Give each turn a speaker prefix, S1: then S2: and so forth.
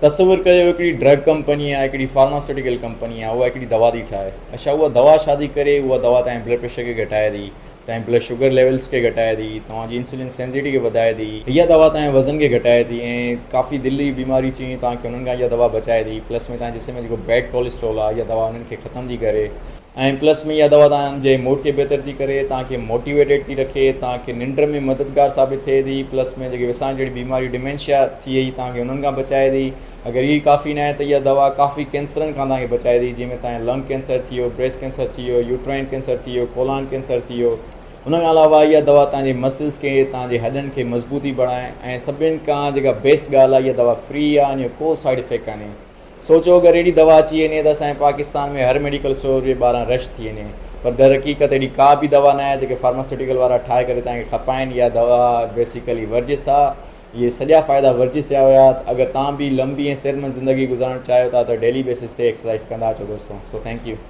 S1: تصور ڪيو هڪڙي ڊرگ ڪمپني آهي هڪڙي فارماسيوٽيڪل ڪمپني آهي اها هڪڙي دوا ٿي ٺاهي اڇا اها دوا ڇا ٿي ڪري اها دوا تنهنجي بلڊ پريشر کي گهٽائي ٿي تنهنجي بلڊ شگر ليولس کي گهٽائي ٿي توهان جي انسولين سينسيٽي کي وڌائي ٿي اها دوا تنهنجي وزن کي گهٽائي ٿي ۽ ڪافي دل جي بيماري ٿي وڃي توهان کي انهن کان اها دوا بچائي ٿي پلس ۾ توهان جي جسم ۾ جيڪو بيڊ ڪوليسٽرول آهي اها دوا انهن کي ختم ٿي ڪري ۽ پلس ۾ اها دوا توهان جي موڊ کي بهتر ٿي ڪري توهان کي موٽيويٽيڊ ٿي رکي توهان کي ننڊ ۾ مددگار ثابت ٿئي ٿي پلس ۾ جيڪي وسارڻ جهڙي بيماريون ڊيمينشيا ٿي وئي توهان کي انهن کان بچائي ٿي اگر هي ڪافي ناهي ته اها دوا ڪافي ڪينسرن کان توهان کي بچائي ٿي جنهن ۾ توهان جو لنگ ڪينسر ٿي ويو بريسٽ ڪينسر ٿي ويو يوٽرائن ڪينسر ٿي ويو ڪولان ڪينسر ٿي ويو ان کان علاوه اها دوا توهان جي مسلس کي توهان جي هڏن کي مضبوطي بڻائي ۽ سڀني کان جيڪا بيسٽ ڳالهه آهي اها دوا فري آهي ان جو ڪو سائيڊ افيڪٽ ڪانهي سوچو اگر اهڙي دوا اچي وڃي ته اسان جي پاڪستان ۾ هر ميڊيڪل اسٽور جي ٻاهران رش ٿي وڃي پر در حقيقت اهڙي ڪا به دوا ناهي جيڪي فارماسيوٽيڪل وارا ٺاهي ڪري توهان کي کپائين اها دوا بيسيڪلي ورجس آ اهي سڄا فائدا ورجس جا هيا اگر توهان به لمبي ۽ صحتمند زندگي گذارڻ چاهيو ٿا ته ڊيلي بيسس تي ايڪسرسائز ڪندا اچو دوستو سو thank you.